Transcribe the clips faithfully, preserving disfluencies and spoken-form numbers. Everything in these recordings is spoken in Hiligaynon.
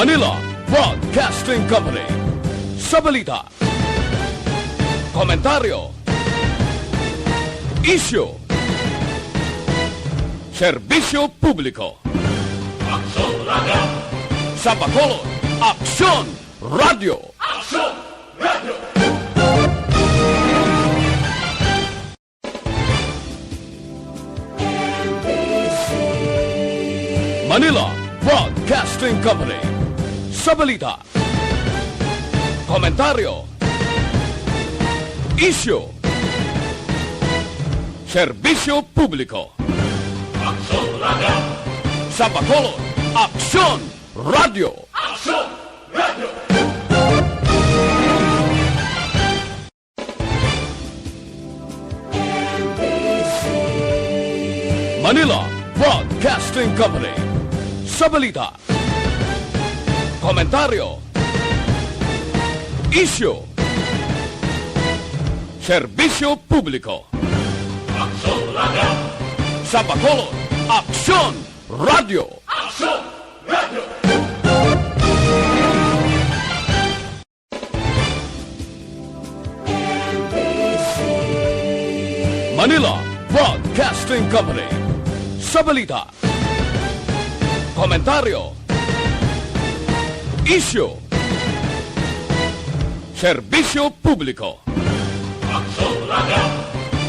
Manila Broadcasting Company. Sa balita, komentaryo, isyu, serbisyo publiko. Aksyon Radio. Sa Bacolod, Aksyon Radio. Aksyon Radio. Manila Broadcasting Company. Sa balita, komentaryo, isyu, serbisyo publiko. Aksyon Radio. Sa Bacolod, Aksyon Radio. Aksyon Radio. Manila Broadcasting Company. Sa balita, komentaryo, isyu, serbisyo publiko. Aksyon Radio. Sa Bacolod, Aksyon Radio. Aksyon Radio. Manila Broadcasting Company. Sa balita, komentaryo, isyu, serbisyo publiko. Aksyon Radio.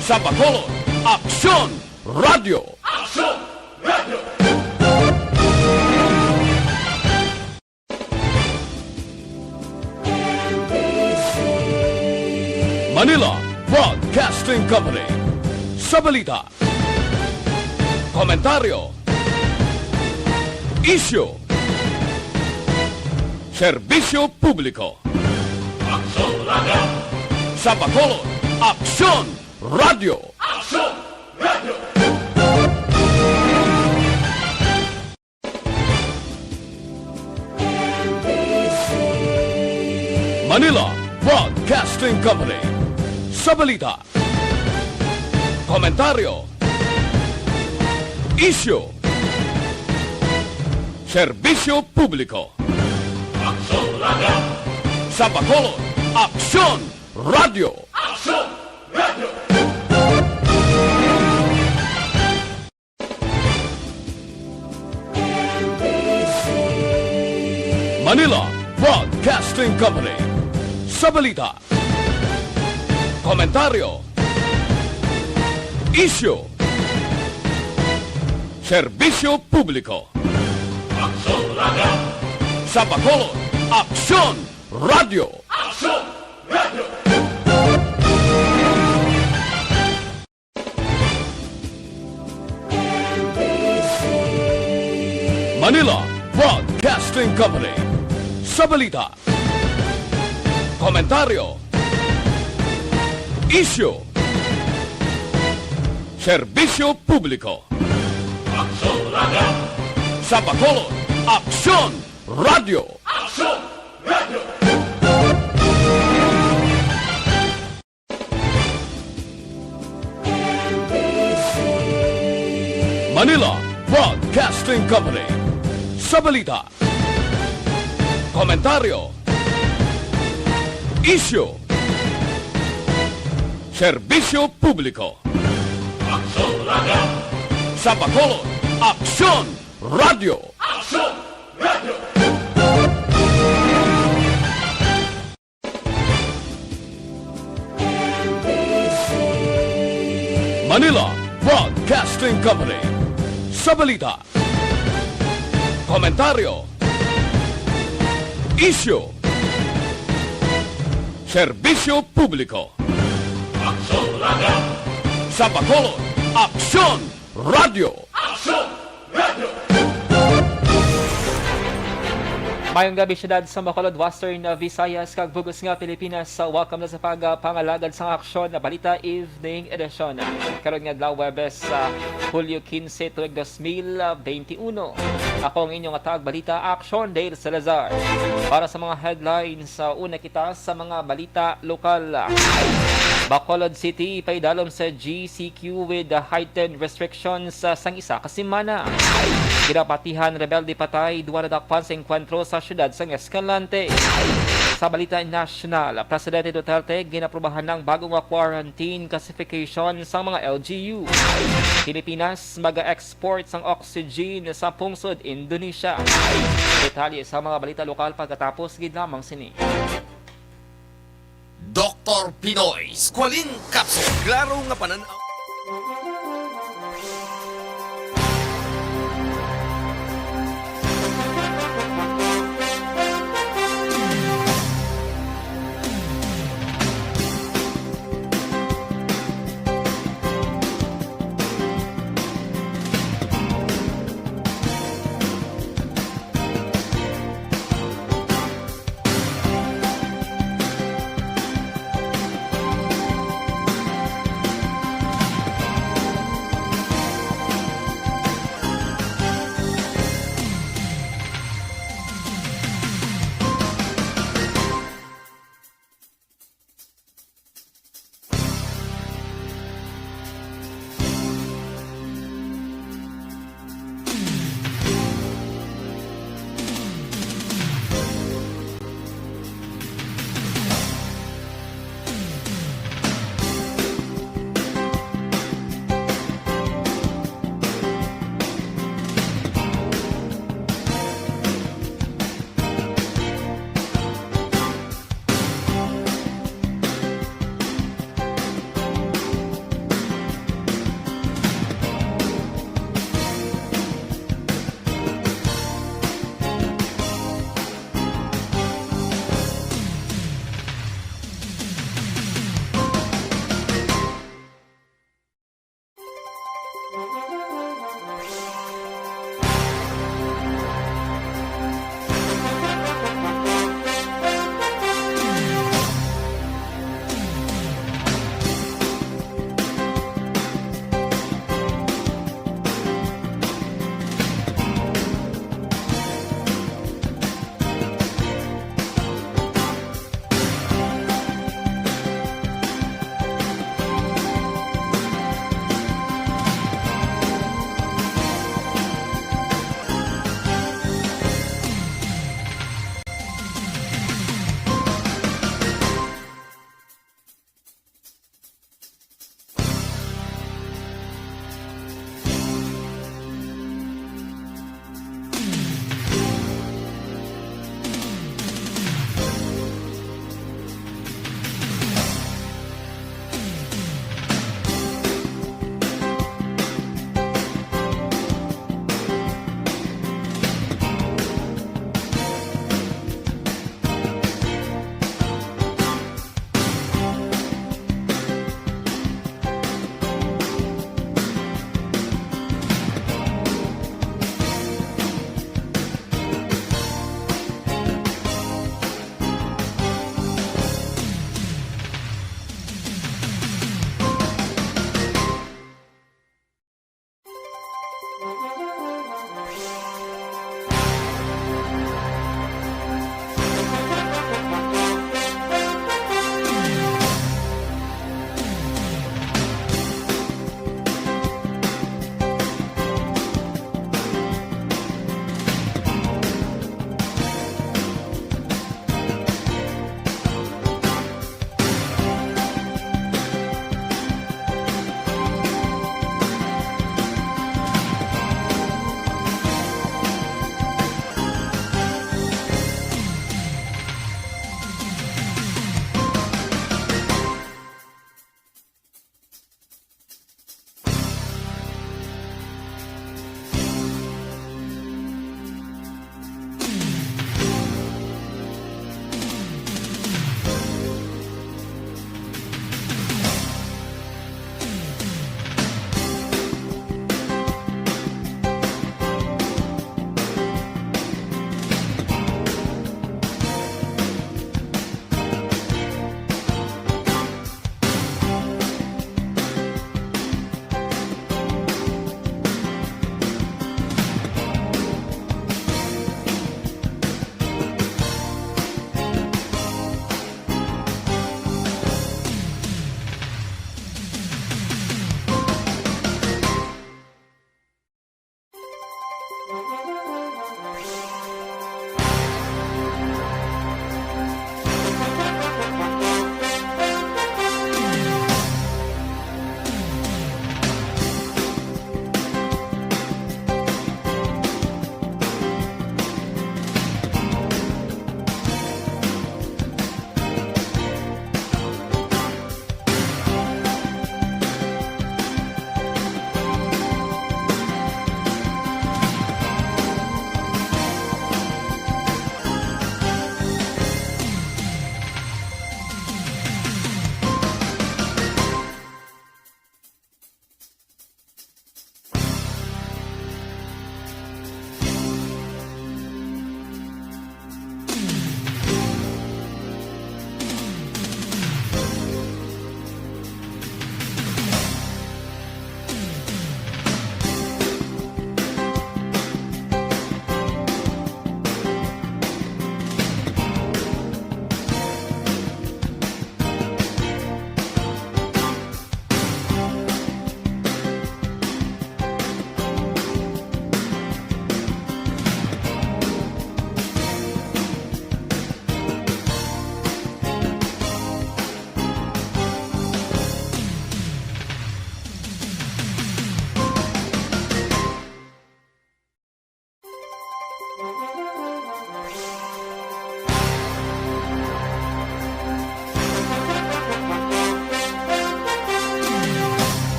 Sa Bacolod, Aksyon Radio. Aksyon Radio. Manila Broadcasting Company. Sa balita, komentaryo, isyu, serbisyo publiko. Aksyon Radio. Sa Bacolod, Aksyon Radio. Aksyon Radio. Manila Broadcasting Company. Sa balita, komentaryo, isyu, serbisyo publiko. Aksyon Radio. Sa Bacolod, Aksyon Radio. Aksyon Radio. Manila Broadcasting Company. Sa balita, komentaryo, isyu, serbisyo publiko. Aksyon Radio. Sa Bacolod, Aksyon Radio. Aksyon Radio. Manila Broadcasting Company. Sa balita, komentaryo, isyu, serbisyo publiko. Aksyon Radio. Sa Bacolod, Aksyon Radio. Aksyon Radio. Manila Broadcasting Company. Sa balita, komentaryo, isyu, serbisyo publiko. Aksyon Radio. Sa Bacolod, Aksyon Radio. Aksyon Radio. Manila Broadcasting Company. Sa balita, komentaryo, isyu, serbisyo publiko. Aksyon Radio. Sa Bacolod, Aksyon Radio. Aksyon Radio. Mayong gabi, siyudad sa Bacolod, Western Visayas, kag bug-os nga Pilipinas. Sa welcome na sa pagpangalagad sang Aksyon na Balita Evening Edition. Karon nga adlaw, Huwebes, sa Hulyo quince, tuig dos mil veintiuno. Ako ang inyong tagbalita, Aksyon Dale Salazar. Para sa mga headlines, sa una kita sa mga balita lokal. Bacolod City paidalom sa G C Q with the heightened restrictions, ah, sang isa ka semana. Ginapatihan rebelde patay duha nadakpan sa engkwentro sa siyudad sang Escalante. Sa balita nasyonal, Presidente Duterte ginaprubahan ang bago nga quarantine classification sang mga L G U. Pilipinas mag-export sang oxygen sa pungsod Indonesia. Detalye sa mga balita lokal pagkatapos gid lamang sini. Doktor Pinoy Squalene Capsule. Klaro nga panan-aw.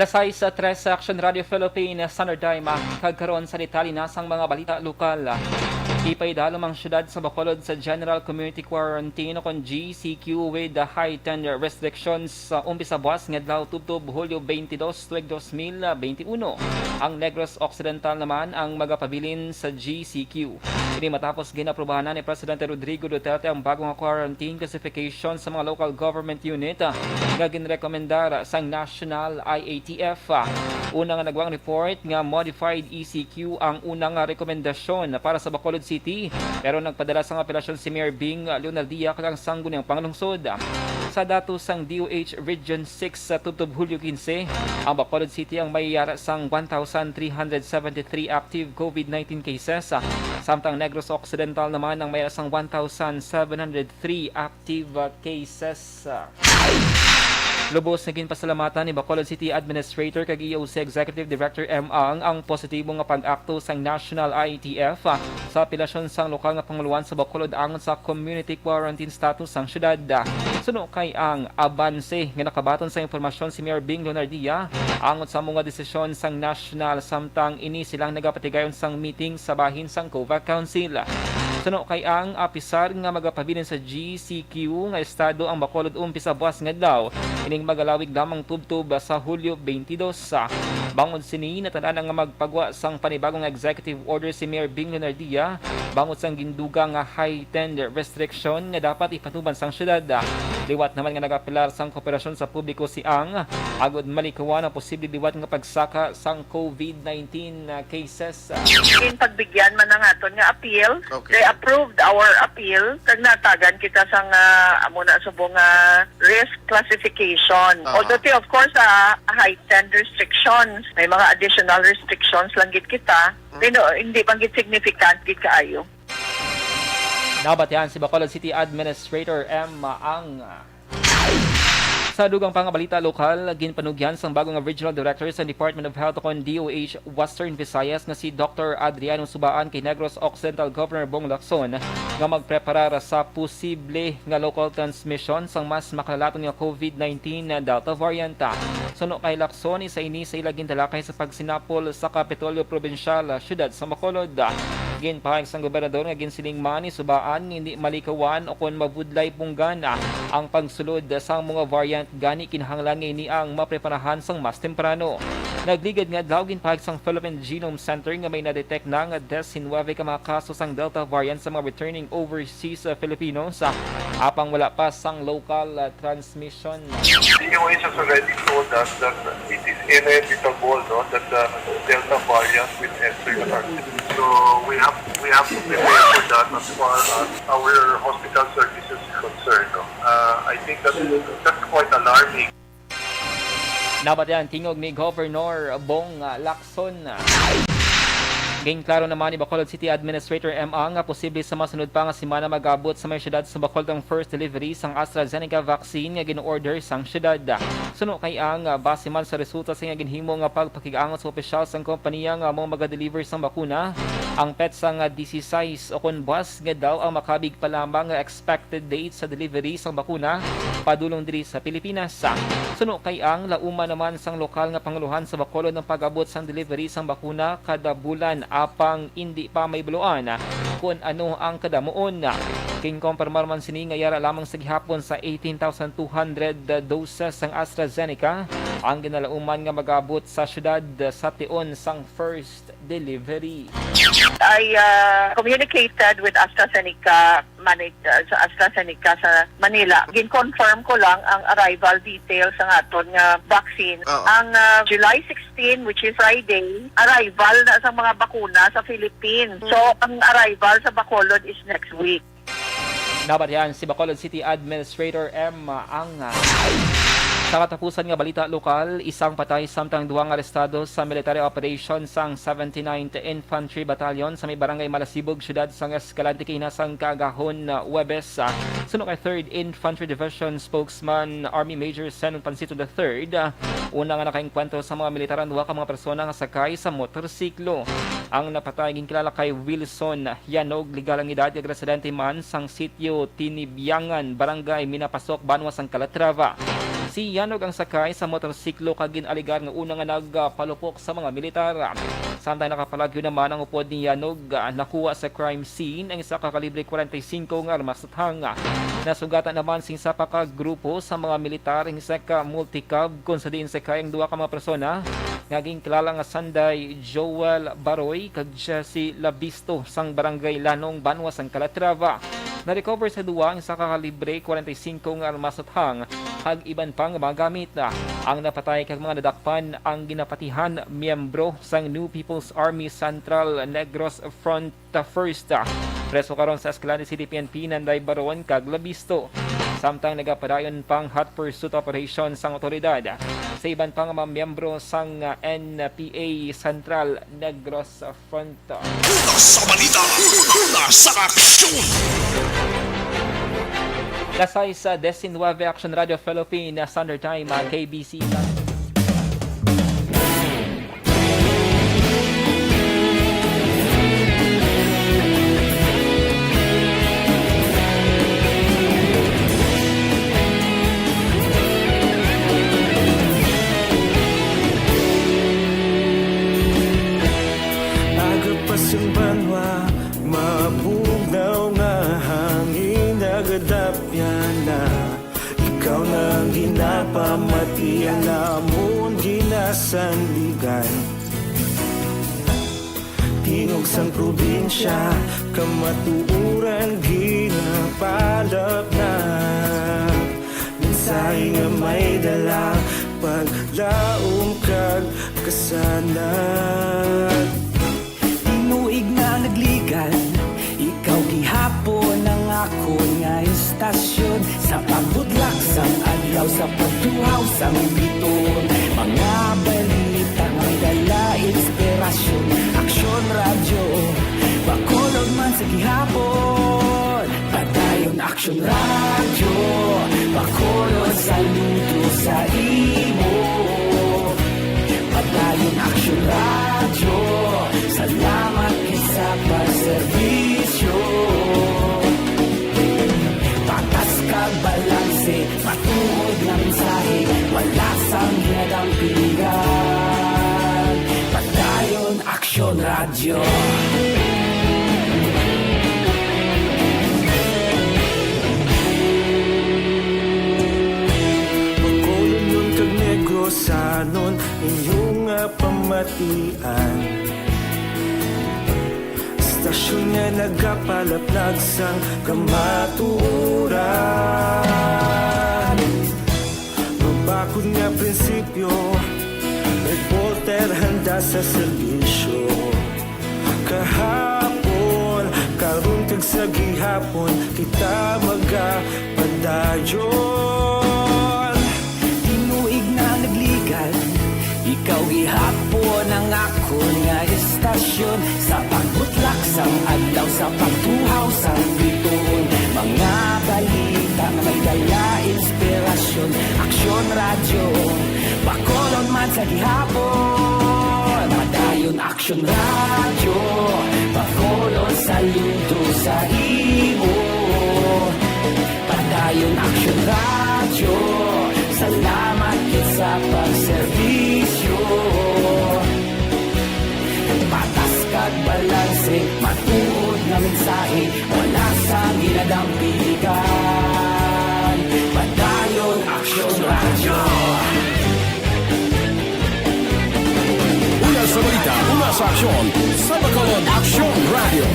Kasay sa Tres Action Radio Philippine, Sandra Daima, kag karon sa detalye na sang mga balita lokal. Ipaidalom ang siyudad sa Bacolod sa General Community Quarantine o kon G C Q with the heightened restrictions sa umpisa buwas nga adlaw tubtob Hulyo twenty-two, tuig dos mil benti uno. Ang Negros Occidental naman ang magapabilin sa G C Q. Ini matapos ginaprubahan na ni Presidente Rodrigo Duterte ang bago nga quarantine classification sa mga local government unit, ah, nga ginrekomendar sang National I A T F. Ah, una nga nagwa ang report nga modified E C Q ang una nga rekomendasyon para sa Bacolod City, pero nagpadala sang apelasyon si Mayor Bing Leonardia kag ang Sangguniang Panglungsod. Sa datos sang D O H Region six, sa tubtob Hulyo quince, ang Bacolod City ang may yara sang one thousand three hundred seventy-three active COVID nineteen cases, samtang Negros Occidental naman ang may yara sang one thousand seven hundred three active, uh, cases. Lubos nga ginpasalamatan ni Bacolod City Administrator kag E O C Executive Director M. Ang ang positibo nga pag-akto sang National I A T F, uh, sa apelasyon sang lokal nga pangulohan sa Bacolod angot sa community quarantine status sang syudad. Suno kay ang abanse nga nakabaton sa impormasyon si Mayor Bing Leonardia angot sa mga desisyon sang nasyonal, samtang ini silang nagapatigayon sang meeting sa bahin sang COVAC Council. Suno kay ang apisar nga magapabilin sa G C Q nga estado ang Bacolod umpisa buwas nga adlaw, ining magalawig lamang tubtob sa Hulyo twenty-two. Bangod sini, natad-an nga magpagwa sang panibago nga executive order si Mayor Bing Leonardia bangod sang gindugang nga heightened restriction nga dapat ipatubang sang syudad. Liwat naman nga nagapelar sang kooperasyon sa publiko si Ang agud malikawan ang posible liwat nga pagsaka sang COVID nineteen cases. Ginpagbigyan man ang aton nga appeal. Okay. They approved our appeal. Kag natagan kita sang, ah, amo na subong nga risk classification. Ah. Although, of course, ah, heightened restrictions. May mga additional restrictions lang gid kita. Mm. Pero hindi man gid significant gid kaayo. Nabatian si Bacolod City Administrator M. Ang. Sa dugang pa nga balita lokal, ginpanugyan sang bago nga Regional Director sa Department of Health o kon D O H Western Visayas nga si Doktor Adriano Subaan kay Negros Occidental Governor Bong Lacson nga magpreparar sa posible nga local transmission sang mas makalalaton nga COVID nineteen na Delta variant. Suno kay Lacson, isa ini sa ila gintalakay sa pagsinapol sa Kapitolyo Probinsyal, siyudad sa Bacolod. Ginpahayag sang gobernador nga ginsiling man ni Subaan nga hindi malikawan o kon mabudlay punggan ang pagsulod sang mga variant, gani kinahanglan nga ini ang mapreparahan sang mas temprano. Nagligad nga adlaw, ginpahayag sang Philippine Genome Center nga may na-detect na nga disinwebe ka mga kaso sang Delta variant sa mga returning overseas, uh, Filipinos, uh, apang wala pa sang local, uh, transmission. D O H has already told us that it is inevitable, no, that the Delta variant will enter the country. So we have, we have to prepare for that as far as our hospital services is concerned, no. Uh, I think that that's quite alarming. Nabatian tingog ni Governor Bong, ah, Lacson. Ginklaro naman ni Bacolod City Administrator M. Ang nga posible sa masunod pa nga semana mag-abot sa may siyudad sa Bacolod ang first delivery sang AstraZeneca vaccine nga gin-order sang siyudad. Suno kay Ang, ah, base man sa resulta sa iya ginhimo nga pagpakig-angot sa opisyal sang kompanya nga amo maga-deliver sang bakuna, ang petsa nga disisais o kon buwas nga daw ang makabig pa lamang nga expected date sa delivery sang bakuna padulong diri sa Pilipinas. Suno kay Ang, lauman naman sang lokal nga pangulohan sa Bacolod ang pag-abot sang delivery sang bakuna kada bulan, apang indi pa mahibaluan kon ano ang kadamuon. Ginkompormar man sini nga yara lamang sa gihapon sa eighteen thousand two hundred doses sang AstraZeneca ang ginalauman nga mag-abot sa siyudad sa tion sang first delivery. I, uh, communicated with AstraZeneca manag-, uh, sa AstraZeneca sa Manila. Gin-confirm ko lang ang arrival details sa aton nga vaccine. Oo. Ang, uh, July sixteen, which is Friday, arrival na sa mga bakuna sa Philippines. So, ang arrival sa Bacolod is next week. Nabatian si Bacolod City Administrator M. Ang. Sa katapusan nga balita lokal, isang patay samtang duha nga arestado sa military operation sang seventy-ninth Infantry Battalion sa may barangay Malasibog, siyudad sang Escalante, kaina sang kaagahon, uh, Huwebes. Suno kay Third Infantry Division Spokesman Army Major Senon Pancito the third, una nga nakaengkwentro sa mga militar ang duha ka mga persona nga sakay sa motorsiklo. Ang napatay ginkilala kay Wilson Yanog, legal ang edad, kag residente man sang sitio Tinibiangan, Barangay Minapasok, banwa sang Calatrava. Si Yanog ang sakay sa motorsiklo kag gin-alegar nga una nga nagpalupok sa mga militar. Samtang nakapalagyo naman ang upod ni Yanog, ah, nakuha sa crime scene ang isa ka kalibre forty-five nga armas at hang. Nasugatan naman sing isa pa ka grupo sa mga militar ang isa ka multicab kung sa diin sakay ang duha ka mga persona nga ginkilala nga Sanday Joel Baroy kag Jesse Labisto sang Barangay Lanong, Banwa sang Calatrava. Na-recover sa duwa ang isa ka kalibre forty-five nga armas at hang, kag iban pa nga mga gamit. Ang napatay kag mga nadakpan ang ginapatihan miyembro sang New People's Army Central Negros Front First. Preso karon sa Escalante City P N P Nanday Baron kag Labisto, samtang nagapadayon pang hot pursuit operation sang awtoridad sa iban pa nga mga miyembro sang N P A Central Negros Front. Una sa balita, una sa aksyon. Las sais diecinueve, Action Radio Philippine Standard Time, ah, K B C. Aga pa sang banwa, mabugnaw nga hangin, nagadapyan na. Ikaw na ang ginapamati, ang amon ginasandigan. Tingog sang probinsya, kamatuoran ginapalapnag. Mensahe nga may dala, paglaom kag kasanag. Tinuig na nagligan, ikaw gihapon ang akon nga istasyon. Sa pagbutlak sang adlaw, sa pagtuhaw sang bituon, mga balita may dala inspirasyon. Aksyon Radyo, Bacolod man sa gihapon. Padayon Aksyon Radyo, Bacolod, saludo sa imo. Padayon Aksyon Radyo, salamat gid sa pagserbisyo. Patas kag balanse, matuod nga mensahe, wala sang ginadampigan. Padayon Aksyon Radyo. Bacolodnon kag Negrosanon, inyo nga pamatian. Istasyon nga nagapalaplag sang kamatuoran. Mabakod nga prinsipyo, reporter handa sa serbisyo. Kahapon, karon kag sa gihapon, kita magapadayon. Tinuig na nagligan, ikaw gihapon ang akon nga istasyon. Sa pagbutlak sang adlaw, sa pagtuhaw sang bituon, mga balita nga may dala inspirasyon. Aksyon Radyo, Bacolod man sa gihapon. Padayon Aksyon Radyo, Bacolod, saludo sa imo. Padayon Aksyon Radyo, salamat gid sa pagserbisyo. Patas kag balanse, matuod nga mensahe, wala sang ginadampigan. Padayon Aksyon Radyo. Una sa balita, una sa aksyon, sa Bacolod Aksyon Radyo.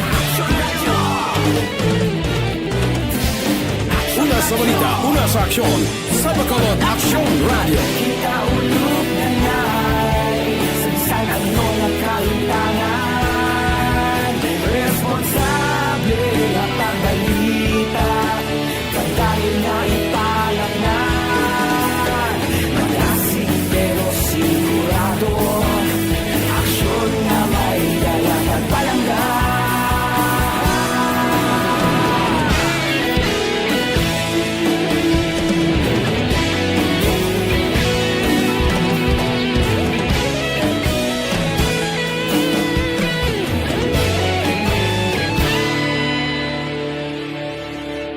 Una sa balita, una sa aksyon, sa Bacolod Aksyon Radyo. Kita ulog na nay, sa bisan ano nga kalimtangan, responsable nga pagbalita. Padayon nga ipalapnan, malasig pero sigurado. Aksyon nga may dala kag palangga.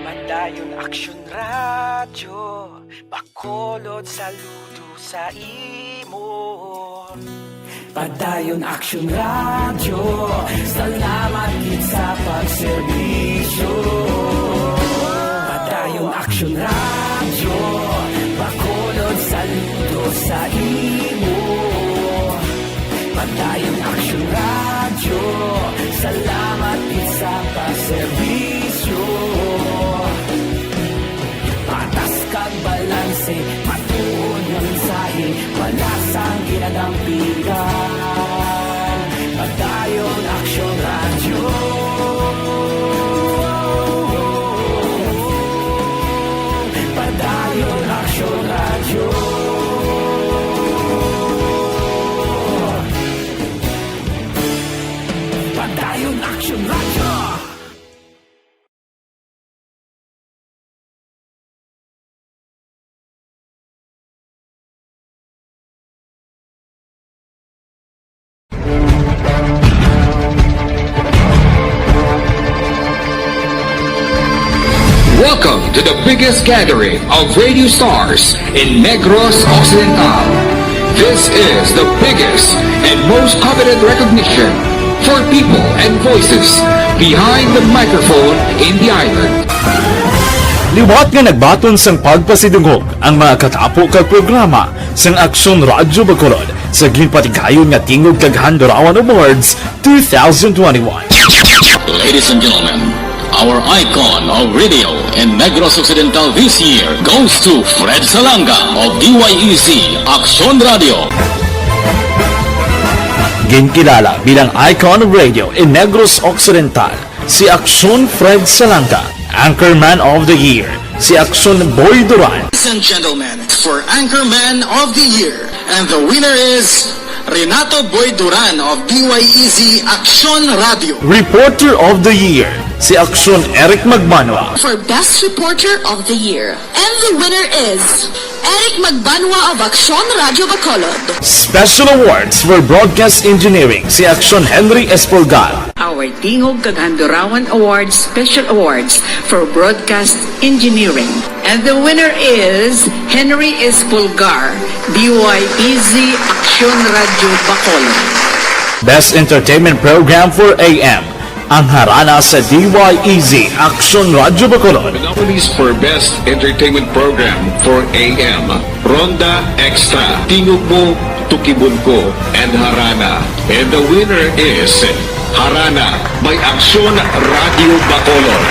Padayon Aksyon Radyo. Bacolod, saludo sa imo. Padayon Aksyon Radyo, salamat gid sa pagserbisyo. Padayon Aksyon Radyo, Bacolod, saludo sa imo. Padayon Aksyon Radyo, salamat gid sa pagserbisyo. Patas kag balanse, matuod nga mensahe, wala sang ginadampigan. Padayon Aksyon Radyo. Padayon Aksyon Radyo. Padayon Aksyon Radyo. Welcome to the biggest gathering of radio stars in Negros Occidental. This is the biggest and most coveted recognition for people and voices behind the microphone in the island. Liwat nga nagbaton sang pagpasidungog ang mga katapo kag programa sang Aksyon Radyo Bacolod sa ginpatigayon nga Tingog kag Handurawan Awards two thousand twenty-one. Ladies and gentlemen, our icon of radio in Negros Occidental this year goes to Fred Salanga of D Y E Z Aksyon Radio. Ginkilala bilang icon of radio in Negros Occidental si Aksyon Fred Salanga, Anchorman of the Year si Aksyon Boy Duran. Ladies and gentlemen, for Anchorman of the Year, and the winner is Renato Boy Duran of D Y E Z Aksyon Radio. Reporter of the Year si Aksyon Eric Magbanwa. For Best Reporter of the Year, and the winner is Eric Magbanwa of Aksyon Radio Bacolod. Special Awards for Broadcast Engineering si Aksyon Henry Espolgar. Our Tingog kag Handurawan Awards Special Awards for Broadcast Engineering. And the winner is Henry Espolgar, D Y E Z Aksyon Radio Bacolod. Best Entertainment Program for A M, ang harana sa D Y E Z Aksyon Radio Bacolod. The nominees for Best Entertainment Program for A M, Ronda Extra, Tingog Mo, Tukibon Ko, and Harana. And the winner is Harana by Aksyon Radio Bacolod.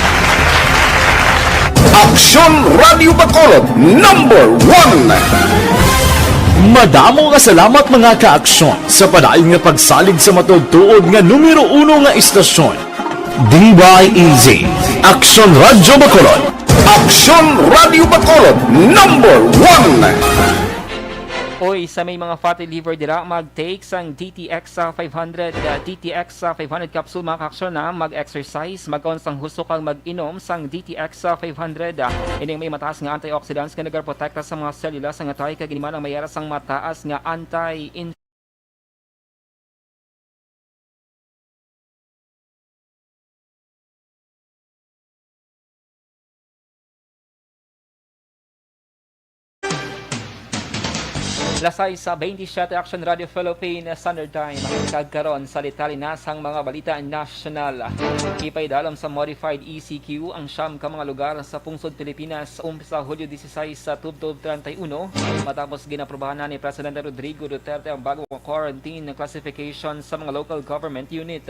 Aksyon Radio Bacolod, number one. Madamo nga salamat, mga ka-aksyon, sa padayon nga pagsalig sa matuod-tuod nga numero uno nga istasyon, D Y E Z, Aksyon Radio Bacolod. Aksyon Radio Bacolod, number one. Oy, sa may mga fatty liver dira, mag-take sang D T X, ah, five hundred, ah, D T X, ah, five hundred capsule, mga ka-aksyon, na mag-exercise, magkaon sang huso kag mag-inom sang D T X, ah, five hundred. Ah, ining may mataas nga antioxidants nga nagaprotekta sa mga selula sang atay kag ini man ang may ara sang mataas nga anti Las sais sa twenty-seven, Action Radio Philippines Standard Time. Kag karon, sa detalye na sang mga balita nasyonal. Ipaidalom sa modified E C Q ang siyam ka mga lugar sa pungsod Pilipinas, umpisa Hulyo disisais sa tubtob treinta y uno, matapos ginaprubahan na ni Presidente Rodrigo Duterte ang bago nga quarantine classification sa mga local government unit.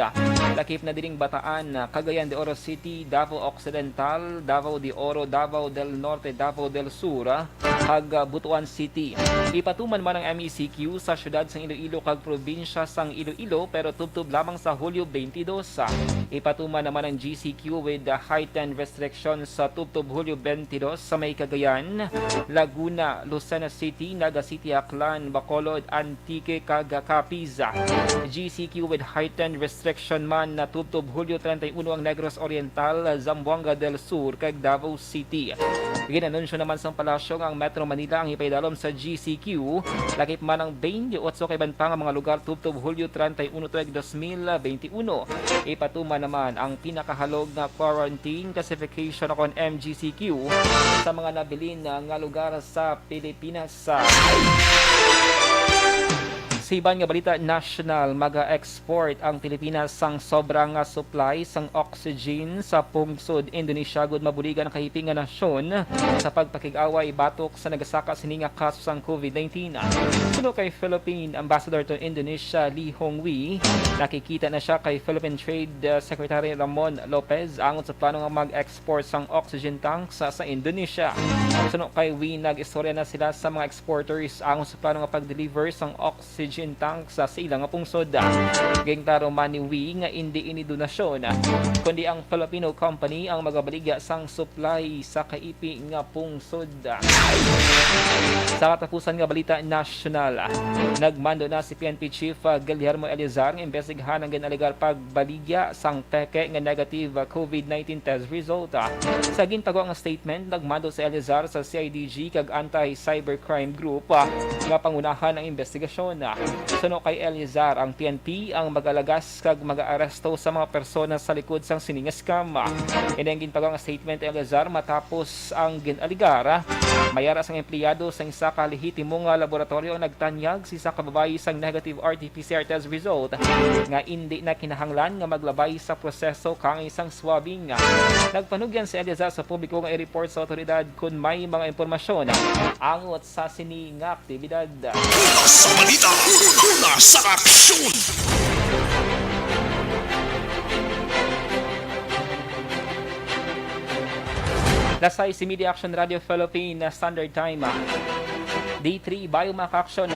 Lakip na dining Bataan, Cagayan de Oro City, Davao Occidental, Davao de Oro, Davao del Norte, Davao del Sur, kag Butuan City. Ipatuman man ang M E C Q sa siyudad sang Iloilo kag probinsya sang Iloilo, pero tubtob lamang sa Hulyo twenty-two. Ipatuman naman ang G C Q with heightened restrictions sa tubtob Hulyo twenty-two sa may Cagayan, Laguna, Lucena City, Naga City, Aklan, Bacolod, Antique, kag Capiz. G C Q with heightened restriction man na tubtob Hulyo treinta y uno ang Negros Oriental, Zamboanga del Sur, kag Davao City. Ginanunsyo naman sang palasyo nga ang Metro Manila ang ipaidalom sa G C Q Lakip man ang twenty-eight ka iban pa nga mga lugar tubtob Hulyo treinta y uno tuig dos mil veintiuno. Ipatuman naman ang pinakahalog nga quarantine classification kon M G C Q sa mga nabilin nga lugar sa Pilipinas. Sa iban nga balita nasyonal, mag-export ang Pilipinas sang sobra nga supply sang oxygen sa pungsod Indonesia, gud mabuligan ang kahipi nga nasyon sa pagpakig-away batok sa nagasaka sini nga kaso sang COVID nineteen. Suno kay Philippine Ambassador to Indonesia, Lee Hong Wei, nakikita na siya kay Philippine Trade, uh, Secretary Ramon Lopez angot sa plano nga mag-export sang oxygen tanks sa, sa Indonesia. Suno kay Wei, nag-istorya na sila sa mga exporters angot sa plano nga pag-deliver sang oxygen tanks sa, sa ila nga pungsod. Ginklaro man ni Wei nga indi ini donasyon, kundi ang Filipino company ang magabaligya sang supply sa kaipi nga pungsod. Sa katapusan nga balita nasyonal, nagmando na si P N P Chief, ah, Guillermo Eleazar nga imbestigahan ang gin-alegar pagbaligya sang peke nga negative, ah, COVID nineteen test result, ah, sa gintagwa nga statement. Nagmando si Eleazar sa C I D G kag Anti-Cybercrime Group, ah, nga pangunahan ang imbestigasyon. Suno kay Eleazar, ang P N P ang magalagas kag mag-aaresto sa mga persona sa likod sang sini nga scam. Ini ang gintagwa nga statement ni Eleazar matapos ang gin-alegar may ara sang empleyado sang isa ka lehitimo nga laboratoryo ang nagtanyag sa isa ka babayi sang negative R T P C R test result nga indi na kinahanglan nga maglabay sa proseso kang isang swabbing. Nagpanugyan si Eleazar sa publiko nga i-report sa awtoridad kon may mga impormasyon angot sa sini nga aktibidad. Una sa balita, una sa aksyon. Lasay si Media Action Radio Philippine Standard Time. D three, Bayo Maka Action.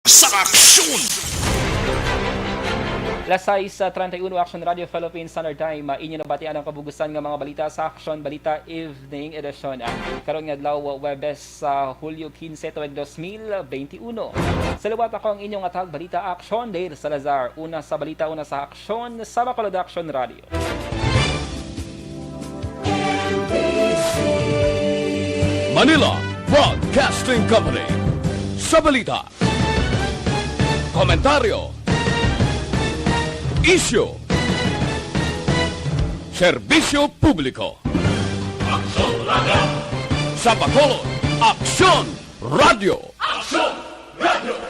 Sa aksyon. Las sais treinta y uno, Action Radio Philippine Standard Time. Inyo nabatian ang kabugusan nga mga balita sa Action Balita Evening Edition. Karon nga adlaw, Huwebes, sa Hulyo quince, tuig dos mil veintiuno. Sa liwat, ako ang inyong atag balita, Action, Dale Salazar. Una sa balita, una sa Action, sa Bacolod Action Radio. Manila Broadcasting Company. Sa balita, komentaryo, isyu, serbisyo publiko. Aksyon Radio. Sa Bacolod, Aksyon Radio. Aksyon Radio.